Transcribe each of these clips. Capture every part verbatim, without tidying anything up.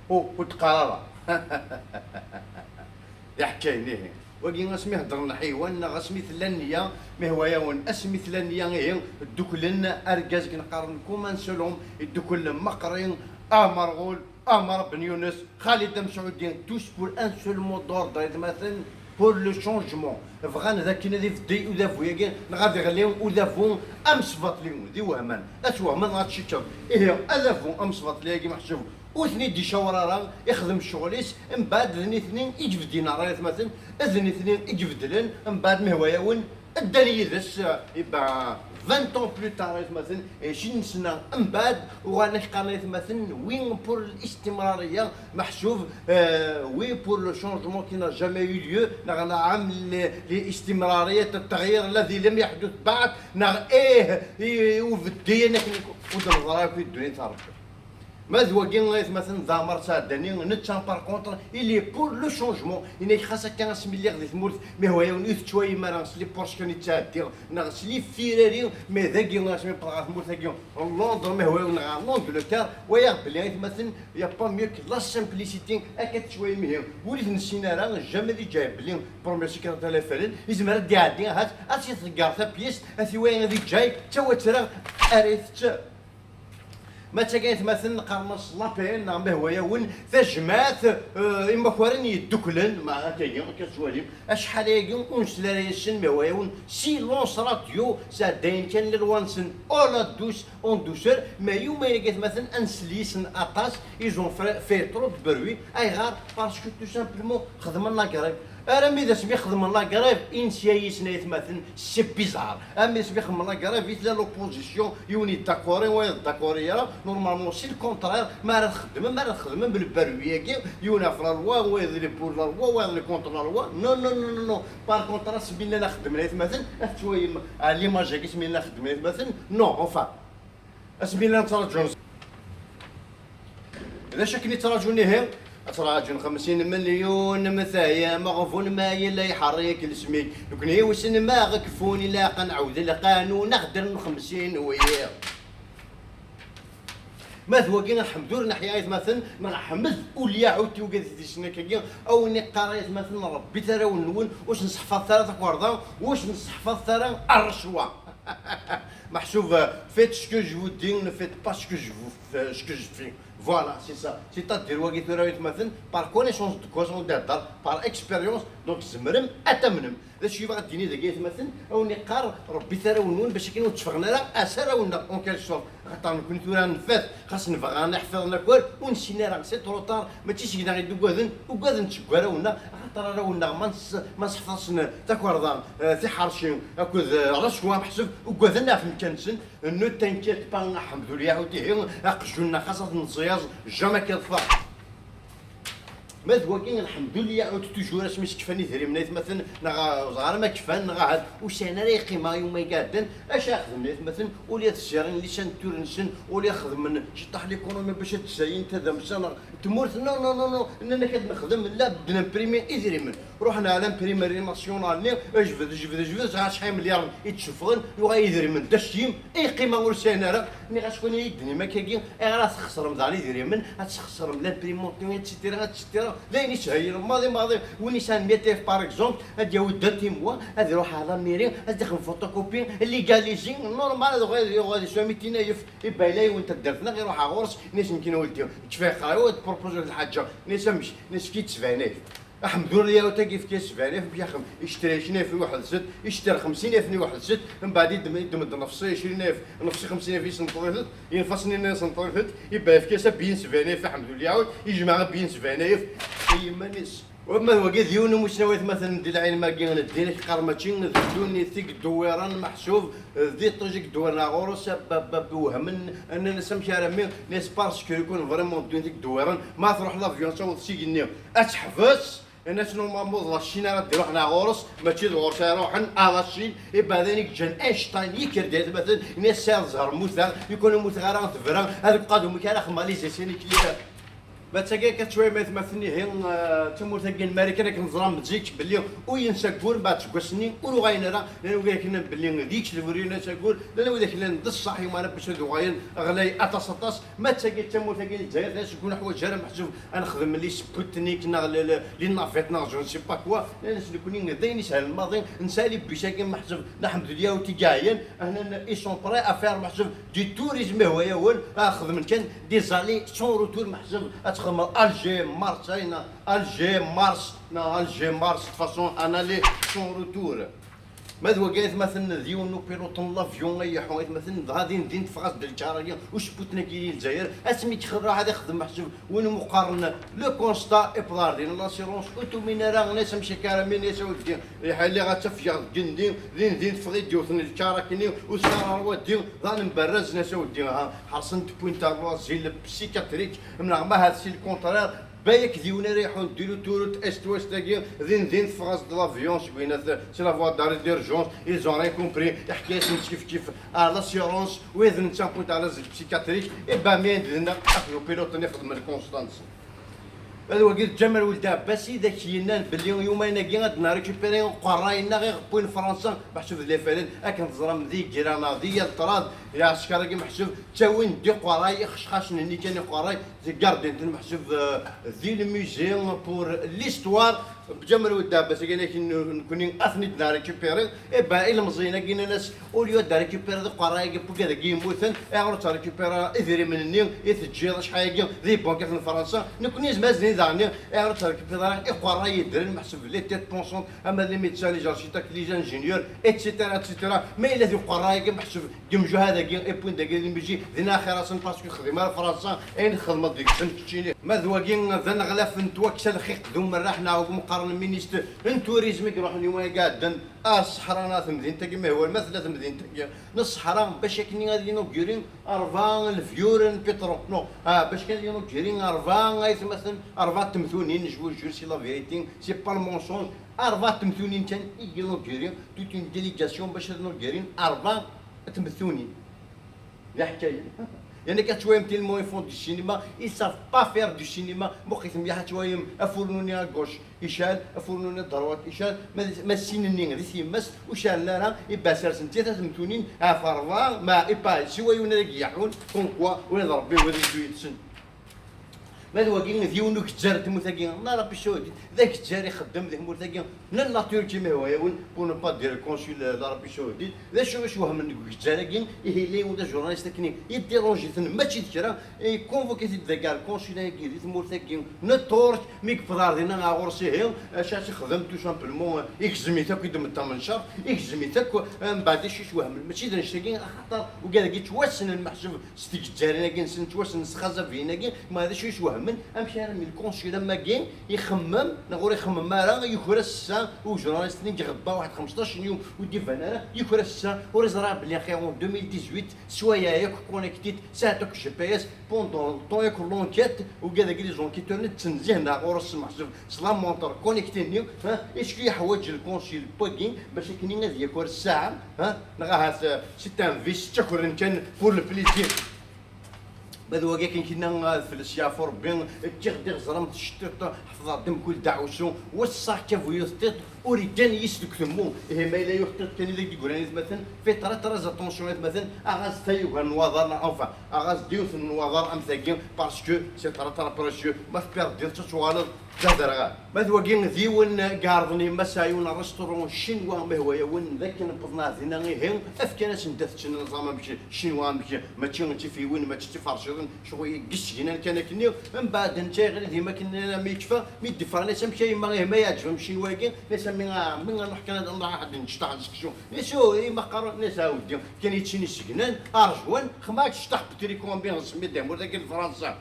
Ur, ur d-qqar ara. D iḥkayen, ihi. Wagi asmi heddren lḥiwan, neɣ asmi tella nniya, mi hwa-yawen, asmi tella nniya, ihi, dduklen argaz i neqqaren comme un seul homme, idduklen Meqri, Amerɣul, Amar Ben Younes, Khalid Amsudi, tous pour un seul mot d'ordre, aytmaten, pour le changement. Bɣan d akken ad ibeddi udabu-agi, neɣ ad iɣli udabu amesbaṭli, d iwehman. Ad twehmeḍ neɣ ad tcikkeḍ. Ihi, adabu amesbaṭli-agi meḥsub ur ten-id-icawar ara, ixdem ccɣel-is, mbeɛd d nitni i ibeddin ara, aytmaten, d nitni i ibeddlen, mbeɛd mi hwa-yawen, ddan yid-s, eh, iba, vingt ans plus tard, aytmaten, ɛecrin sna mbeɛd, uɣalen ak-qqaren aytmaten, oui pour l'istimrariya, meḥsub, eh, oui pour le changement qui n'a jamais eu lieu, neɣ naɛam li, li istimrariya, التغيير الذي لم يحدث بعد, neɣ ih i, i ubeddi akken ur d-neḍra akk i ddunit n Ṛebbi. Ma d wagi, aytmaten, d Amar Saɛdani, netta, par contre, il est pour le changement. Yenna-k, xas akka asmi lliɣ di tmurt, mi hwa-yawen ur tettwayim ara s les Porsche kan i ttɛeddiɣ, neɣ s les Ferrari, mais dagi asmi wwḍeɣ ɣer tmurt-agi, en Londres, mi hwa-yawen ɣer l'Angleterre, walaɣ belli, aytmaten, y a pas mieux que la simplicité, akka tettwayim ihi. Ur i t-nessin ara, jamais d iǧaɛ belli premier secrétaire de la F L N, izmer ad d-iɛeddi, ahat, ad t-iḍegger tapyest, ad t-iwali ad iǧaɛ, d tawatra ara itett. Ma d tagi, aytmaten, qqaren-as l'A P N, neɣ ma hwa-yawen, tajmaɛt, eh, imakaren yedduklen, ma akka-agi, akka tettwalim, acḥal ayagi ur nsel ara yes-sen, ma hwa-yawen, silence radio, sɛeddayen kan lalwa-nsen, oh la douce, en douceur, ma yuma-agi, aytmaten, ad nsel yes-sen aṭas, ils ont fait, fait trop de bruit, ayɣer? Parce que tout simplement, xedmen la grève. Armi d asmi xedmen la grève, i nesya yis-sen, aytmaten, c'est bizarre. Armi d asmi xedmen la grève, i tella l'opposition, yiwen yeddakori, wayeḍ ur yeddakori ara. Normalement, c'est le contraire. Ma ara txedmem, ma ara txedmem, le bruit-agi, yiwen ɣef la loi, wayeḍ il est pour la loi, wayeḍ il est contre la loi. Non, non, non, non, non. Par contre, asmi llan xeddmen, aytmaten, ad tettwayim, à l'image-agi, asmi llan xeddmen, aytmaten. Non, enfin. Asmi llan ttraǧun. D acu akken i ttraǧun ihi? Ad ttraǧun xemsin milyun mtayem, aɣbun ma yella iḥerrik lesmik. Nekni wissen ma ɣ-kfun, ilaq ad nɛawed lqanun, ad ɣ-ddren xemsin wiyiḍ. Ma d wagi, ḥmed ur neḥya, aytmaten, neɣ ḥmed ur yaɛud tiwgad di tisnak-agi, a wen-iqqar, aytmaten, Rebbi tarawen-nwen, ur sen-seḥfaḍet ara takerḍa, ur sen-seḥfaḍet ara rrecwa. Meḥsub, euh, faites ce que je vous dis, ne faites pas ce que je vous, euh, ce que je fais. Voilà, c'est ça. C'est-à-dire, wagi tura, aytmaten, par connaissance de cause, on d-ihedder, par expérience, donc tzemrem ad tamnem. D acu yebɣa ad d-yini dagi, aytmaten? A wen-iqqar Rebbi tarawen-nwen, bac akken ur tteffɣen ara as arraw-nneɣ, en quelque sorte. Axaṭer nekni tura nfat, xas nebɣa ad ḥfiḍen akwal, ur nessin ara, c'est trop tard, mačči seg-neɣ i d-ugaden, ugaden seg warraw-nneɣ, axaṭer arraw-nneɣ ma nes-, ma seḥfaḍen takerḍa, eh, tiḥerci akked, eh, rrecwa, meḥsub ugaden ɣef umkan-nsen, ne t'inquiète pas, ḥmed ur yaɛud ihi, aqjun-nneɣ xas ad t-neẓẓiyaẓ, jamais ad k-iḍfer. Ma d wagi, lḥemdullah, yaɛud toujours asmi s-kfan idrimen, aytmaten, neɣ, eh, ẓer ma kfan, neɣ ahat ur sɛin ara yeqqima yuma iɛeddan, acu ara xedmen, aytmaten? Ula d zirin lisantur-nsen, ula xedmen ciṭaḥ l'économie bac ad d-ssayin tadamsa, neɣ tmurt, non, non, non, non, nnan-ak ad nexdem, la bed n imprimi idrimen. Ruḥen ɣer l'imprimerie nationale-nni, jbed, jbed, jbed, ẓer acḥal imelyaren i d-suffɣen, yuɣal idrimen d acim, i yeqqima ur sɛin ara. Nniɣ-as, kuni i d-tennim akkagi, ayɣer ad txeṣrem daɣen idrimen, ad txeṣrem l'imprimante, et cetera, et cetera. D ayen yesheyyen maḍi, maḍi. Win yesɛan mya alef, par exemple, ad d-yawi deux témoins, ad iruḥ ɣer la mairie, ad ixdem photocopie, légaliser, normal, ad yuɣal, yuɣal yeswa mitin alef. Iba yella yiwen n taddart-nneɣ, iruḥ ɣer ɣur-s, yenna-as, nekkini a weldi, kfaya, ad proposé lḥaǧa. Yenna-as, amek? Yenna-as, efk-iyi-d sebɛin alef. Aḥmed ur yaw tagi, efk-as sebɛin alef, amek yaxdem? Icetri ɛecrin alef i waḥed set, icetri xemsin alef i waḥed set, mbeɛd iddem, iddem-d nefṣi ɛecrin alef, nefṣi xemsin alef isenṭeḍ-it-id, yenfa-s nni isenṭeḍ-it-id, iba yefka-as abyin sebɛin alef i Ḥmed ur yaɛud, ijmeɛ abyin sebɛin alef i yiman-is. Wamma d wagi d yiwen umusnaw, aytmaten, di lɛilm-agi n ddin, ak-qqar mačči d ddunit i yeddewwiren, meḥsub d iṭij i yeddewwiren ɣur-s, a baba, wehmen, nnan-as amek armi, nnan-as parce que yakun vraiment ddunit i yeddewwiren, ma truḥ l'avion taweḍ s igenni ad teḥbes, nnan-as normalement d la Chine ara d-iruḥen ɣur-s, mačči d ɣur-s ara ruḥen, à la Chine, ibaden i yeǧǧan Einstein, yekker-d, aytmaten, nnan-as sɛiɣ zzher mmuteɣ, yakun ur mmuteɣ ara tebra, ad qad umek ara xemma les essais nucléaires. Ma d tagi akka ttwayem aytmaten, ihi, eh, d tamurt-agi n Marikan, akken teẓram zik belli ur yensa aggur, mbeɛd seg wass-nni ur uɣalen ara, llan wid akk belli d kečč d buri yensa aggur, llan wid akk llan d ṣṣeḥ, i umana biex ad uɣalen ɣlay aṭas aṭas. Ma d tagi d tamurt-agi n Lezzayer, d acu ur neḥwaǧ ara meḥsub ad nexdem les Sputnik neɣ le, le, les navettes neɣ je ne sais pas quoi, llan nekkni d ayen yeshel lmaḍi, nesɛa les bus-agi meḥsub, lḥemdulillah, ur tt-iɛyan, ahnan ils sont prêts à faire meḥsub du tourisme, ihwa-yawen, ad xedmen kan des allers sans retour, meḥsub ad txedmeḍ Alger, Marseille, neɣ Alger, Mars, neɣ Alger, Mars, de façon un aller sans retour. Ma d wagi aytmaten d yiwen n upilote n l'avion ay iḥu aytmaten, dɣa din din teffeɣ-as-d lkar-agi usputnik i Lezzayer, asmi yexdem raḥ ad ixdem meḥsub win umi qqaren le constat, iwweḍ ar din l'assurance ur tumin ara, nnan-as amek akka ara min, nnan-as a weddi, iḥa lliɣ ad tt-afgeɣ deg igenni, din din teffeɣ-d yiwet n lkar akkenni, ur sɛiɣ ara waddi, d anembarraz, nnan-as a weddi, ha, ḥerṣen-t point à l'asile psychiatrique, neɣ ma ahat si le contraire, Baya-k d yiwen ara iḥun di l'autoroute est-ouest-agi, din din teffeɣ-as-d l'avion seg winat, c'est la voie d'arrêt d'urgence, ils ont rien compris, iḥka-yasen-d kif kif à l'assurance, u d netta point à l'asile psychiatrique, et ben mi d-, dinna akked upilote-nni xedmen le constat-nsen. D wagi d Ǧamal Weld Ɛebbas i d ak-yennan belli yumayen-agi ad nrécupéri uqerray-nneɣ i ɣ-wwin Fransa, meḥsub d lafalen, akken teẓram di Gira neɣ di yal ṭṭrad, lɛesker-agi meḥsub ttawin-d iqerray, ixecxacen-nni kan iqerray, Gardin-ten meḥsub, euh, di le musée pour l'histoire. Ǧamal Weld Ɛebbas, akken nekkni ad ten-id-nrécupéri. Eh ben, ilemẓiyen-agi nnan-as, au lieu de récupérer iqerray-agi n wigad-agi yemmuten, ayɣer ur tettrécupéreḍ ara idrimen-nni i teǧǧiḍ acḥal-agi di bankat n Fransa? Nekkni izmer ad d-nini daɣen, ayɣer ur tettrécupéreḍ ara iqerray yeddren meḥsub les têtes pensantes, ama d les médecins, les architectes, les ingénieurs, et cetera, et cetera. Ma yella d iqerray-agi meḥsub deg umjuhad-agi, ewwin-d dagi di lmuzi, dinna axir-asen, parce que xdim ara Fransa ayen txedmeḍ deg-sen keččini. Ma d wagi d aneɣlaf n twaksa, lxiq d umerraḥ, neɣ wigi qqaren ministre n tourisme i iruḥen yuma iɛeddan ar ṣṣeḥra neɣ temdint-agi, ma ihwa ma tella temdint-agi n ṣṣeḥra, bac akken ad inoguri rebɛa levyur n pétrole, non, ah, bac kan ad inoguri rebɛa aytmaten, rebɛa temtunin, je vous jure, c'est la vérité, c'est pas le mensonge, rebɛa temtunin kan i inoguri, toute une délégation bac ad inoguri rebɛa temtunin. D aḥkayen. Yerna akka ttwayem tellement ils font du cinéma, ils savent pas faire du cinéma. Muqit mliḥ, ad ttwayem afurnu-nni à gauche icɛel, afurnu-nni à droite icɛel, ma, ma sin-nni di tyemmast ur ceɛlen ara, iba sersen-tt-id ad temtunin ɣef rebɛa, ma iba siwa yiwen ara d-yaḥun, comme quoi ula d Rebbi ur d-yeddu yid-sen. Ma d wagi d yiwen ugezzar n tmurt-agi n Arabie Saoudite, d agezzar ixeddem di tmurt-agi n la Turquie, ma ihwa-yawen, pour ne pas dire consul, euh, l'Arabie Saoudite. D acu i s-wehmen deg ugezzar-agi? Ihi yella yiwen d ajurnalist akken yeddiranji-ten, mačči d kra, ikonvuki-t-id dagi ar consul-agi di tmurt-agi n Turk, mi yewweḍ ar dinna ɣer ɣur-s, ihi acu ara s-ixdem? Tout simplement, euh, igzem-it akk, idem-d tamencart, igzem-it akk, euh, mbeɛd acu i s-wehmen? Mačči d annect-agi, axaṭer ugad-agi ttwassnen meḥsub s tgezzar-agi-nsen, ttwassnen s txazabiyin-agi, ma d acu i s-wehmen? Amek armi lkunsul am wagi ixemmem, neɣ ur ixemmem ara, yuker-as ssaɛa i ujurnalist-nni, iɣebba waḥed xmesṭac n yum ur d-iban ara, yuker-as ssaɛa, ur iẓri ara belli axir en deux mille dix-huit, sswaya yakk connected, sɛant akk G P S, pendant le temps yakk l'enquête, ugad-agi les enquêteurs-nni ttnezzihen ɣur-s meḥsub s la montre connectée-nni, ha, est-ce que yeḥwaǧ lkunsul n wagi bac akken ad yaker ssaɛa, ha, neɣ ahat, euh, c'est un vice, ttakren kan pour le plaisir. Ma d wagi akken kinna, ah, fell-as yeɛfu Rebbi, kkiɣ-d iɣeẓra n tceṭṭiḍt, ḥefḍeɣ-d mkul daɛwessu, wass-a akka bu yiwet tiṭ, ur iggan yis deg utemmu. Ihi ma yella yiwet tiṭ kan i d ak-d-ggran aytmaten, faites très très attention aytmaten, aɣ-as tayuga n waḍar, enfin, aɣ-as-d yiwet n waḍar am tagi, parce que c'est très très précieux, ma tperdiḍ-tt ad tuɣaleḍ d aderɣal. Ma d wagi d yiwen iɛerḍen yemma-s ɣer yiwen n restaurant chinois, ma ihwa-yawen, d akken wwḍen ɣer dinna ihi, fkan-asen-d ad ččen, neẓram amek chinois, amek mačči d tifiwin, mačči d tiferciḍin, ccɣel deg isegnan kan akkenni, mbeɛd netta iɣli d yemma akken armi yekfa, mi d-iffeɣ, nnan-as amek a yemma, ihi ma yeɛǧeb-am ccinwa-agi? Nnan-as a mmi, a mmi, ad nruḥ kan ad nruḥ ad nečč taḥ seksu. Nnan-as oh, i ma qqaren, nnan-as a weddi, kan yettin isegnan, arjwan, xma ad tečč taḥ petriku ambiance mi d-amur dagi n Fransa.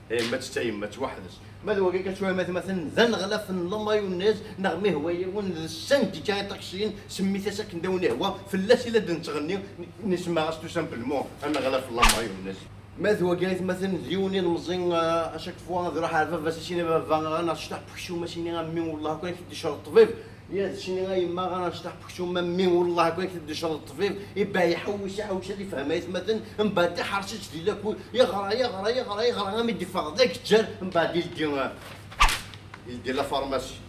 Yemma-tt d tayemmat weḥd-s. Ma d wagi akka ttwayem aytmaten d aneɣlaf n la mayonnaise, neɣ ma ihwa-yawen d syndicat iṭaksiyen, semmit-as akken d awen ihwa, fell-as i la d-nettɣenni, n-, nisma-as tout simplement aneɣlaf n la mayonnaise. Ma d wagi aytmaten d yiwen ilemẓi, euh, à chaque fois ad iruḥ ar baba-s, as-ini a baba, ad nečč taḥ n weksum, as-ini a mmi, wellah akk ad k-d-icreḍ ṭṭbib. Ya d cini a yemma, ɣer acṭaḥ bektum a mmi, wellah kan k-teddiceḍ ṭṭbib, iba iḥewwes, iḥewwes ad ifhem aytmaten, mbeɛd iḥers-itt di lakul, yeɣra, yeɣra, yeɣra, yeɣra, ami d-iffeɣ d akeččar, mbeɛd ildi, ildi la pharmacie.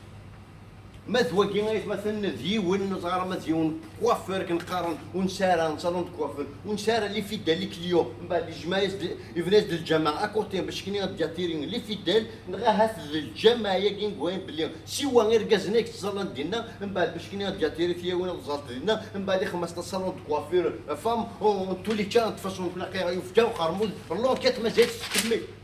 Ma d wagi aytmaten d yiwen, neẓra ma d yiwen coiffeur akken qqaren, ur nesɛi ara un salon de coiffure, ur nesɛi ara les fidèles, les clients, mbeɛd yejmeɛ-as-d, yebna-as-d lǧameɛ à côté, bac akken ad d-yatiri les fidèles, neɣ ahat d lǧameɛ-agi n wayen belli siwa irgazen ay yettẓallan dinna, mbeɛd bac akken ad d-yatiri tiyawin ad ẓalent dinna, mbeɛd ixem-as-d salon de coiffure femme, en tous les cas, de toute façon, nekkni aqi-aɣ yufeg uqermud, l'enquête mazal tettkemmil.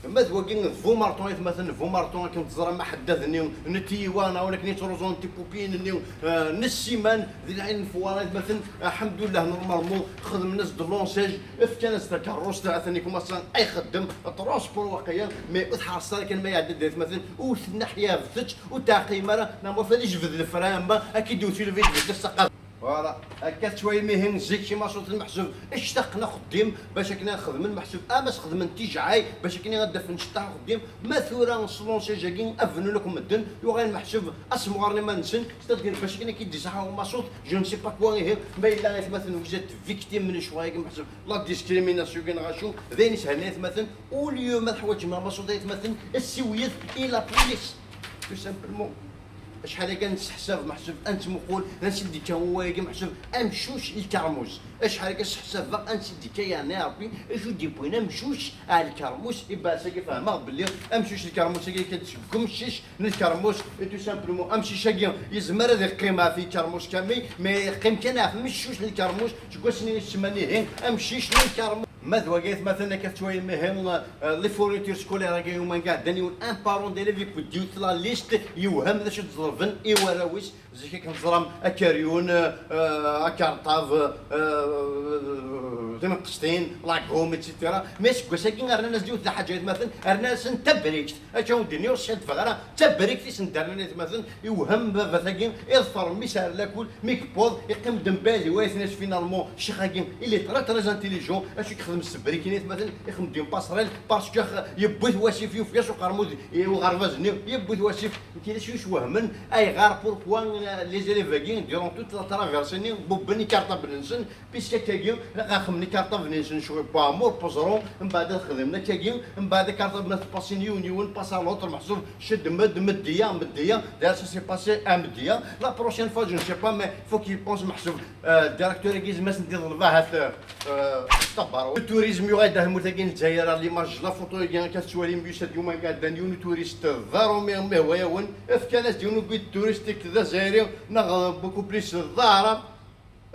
Ma d wagi d bu marṭun aytmaten, bu marṭun akken teẓram aḥeddad-nni n tiyiwa, neɣ win akken yettruẓun tipupiyin-nni, eh, n ssiman di lɛin n Fewwar aytmaten, aḥemdullah, normalement xedmen-as-d lancage, fkan-as takerrust, atan ikumasa ay ixeddem transport waqila, mais ur tḥerṣeḍ ara kan ma iɛedda-d aytmaten, ur tnaḥyabet-tt, ur teɛqim ara, neɣ ma fad ijbed lefran, ma ad k-id-iwet lbid deg ssaqaf. Voilà, akka tettwalim ihi zik imaṣuten meḥsub ictaqen axeddim bac akken ad xedmen meḥsub ama sxedmen tijɛay bac akken ad d-afen ceṭṭaḥ axeddim. Ma tura s lancage-agi ad bnun akk medden, yuɣal meḥsub asemɣar n iman-nsen, c'est-à-dire bac akken ad k-id-isaḥ umaṣut, je ne sais pas quoi, ihi ma yella aytmaten vous êtes victime n lecɣal-agi meḥsub la discrimination-agi neɣ acu, d ayen isehlen aytmaten, au lieu ma teḥwaǧem amaṣut aytmaten, ssiwlet i la police, tout simplement. Acḥal akka nesseḥsab meḥsub ad nettmuqul, ansi d-ikka wawal-agi meḥsub amcuc lkermus. Acḥal akka sseḥsabeɣ ansi d-ikka, yeɛni Ṛebbi, acu d-yewwin amcuc ar lkermus? Iba ass-agi fehmeɣ belli amcuc lkermus-agi akka-d seg umcic n lkermus, et tout simplement amcic-agi yezmer ad iqqim ɣef lkermus kamel, mais yeqqim kan ɣef mcuc n lkermus, seg wass-nni i s-semman ihi amcic n lkermus. Ma d wagi aytmaten akka tettwalim ihi, eh, les fournitures scolaires-agi yuma iɛeddan yiwen un parent d'élève yewwi-d yiwet la liste, yewhem d acu d-ḍelben i warraw-is. Zik akken teẓram akaryun, eh, akarṭab, eh, timeqstin, la gomme, et cetera. Mais aseggas-agi rnan-as-d yiwet lḥaǧa aytmaten, rnan-asen tabrikt. Akka ur d-nniɣ ur skadbeɣ ara, d tabrikt i sen-d-rnan aytmaten, iwhem baba-tagi, iḍfer mmi-s ar lakul, mi yewweḍ, iqqim-d mbeɛd iwayt-nnes finalement, ccix-agi, il est très très intelligent, acu i yexdem s tbrikin aytmaten, ixdem-d une passerelle, parce que yewwi-t wasif, yufeg-as uqermud i uɣerbaz-nni, yewwi-t wasif, nekki d acu i s-wehmen, ayɣer, pourquoi, eh, les élèves-agi, durant toute la traversée-nni, bubben ikarṭablen-nsen, puisque akkagi, axem n ikarṭablen-nsen, cwi, pa amour, pa ẓru, mbeɛd ad xedmen akkagi, mbeɛd ikarṭablen ad pasin yiwen yiwen, passe à l'autre, meḥsub, cedd med, meddiya, meddiya, d'ailleurs ça s'est passé à meddiya, la prochaine fois, je ne sais pas, mais faut qu'il pense, meḥsub, eh, directeur-agi, yezmer ad sen-d-iḍleb ahat, eh, eh, tabara. Le tourisme yuɣal-d ar tmurt-agi n Lezzayer, à l'image, la photo-agi, akka tettwalim, yusa-d yuma iɛeddan yiwen uturist d aṛumi, mi hwa-yawen, fkan-as-d yiwen uguide touristique d azzayri, neɣ, eh, beaucoup plus d aɛrab.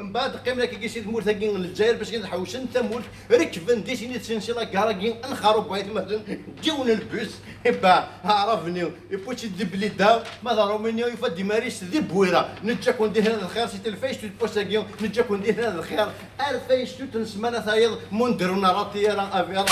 Mbeɛd qqimen akkagi si tmurt-agi n Lezzayer, parce que ad ḥewsen tamurt, rekben di sin tsensi la gare-agi n Xaruba, aytmaten, d yiwen n lbus, iba, aɛrab-nni, yewwi-tt-id di Blida, ma d aṛumi-nni, yufa-d iman-is di Bwira. Neǧǧa-ken di hna d lxir, c'était le face to face-agi, neǧǧa-ken di hna d lxir, ar face to face n ssmana tayeḍ, mundiruna la tierra avera.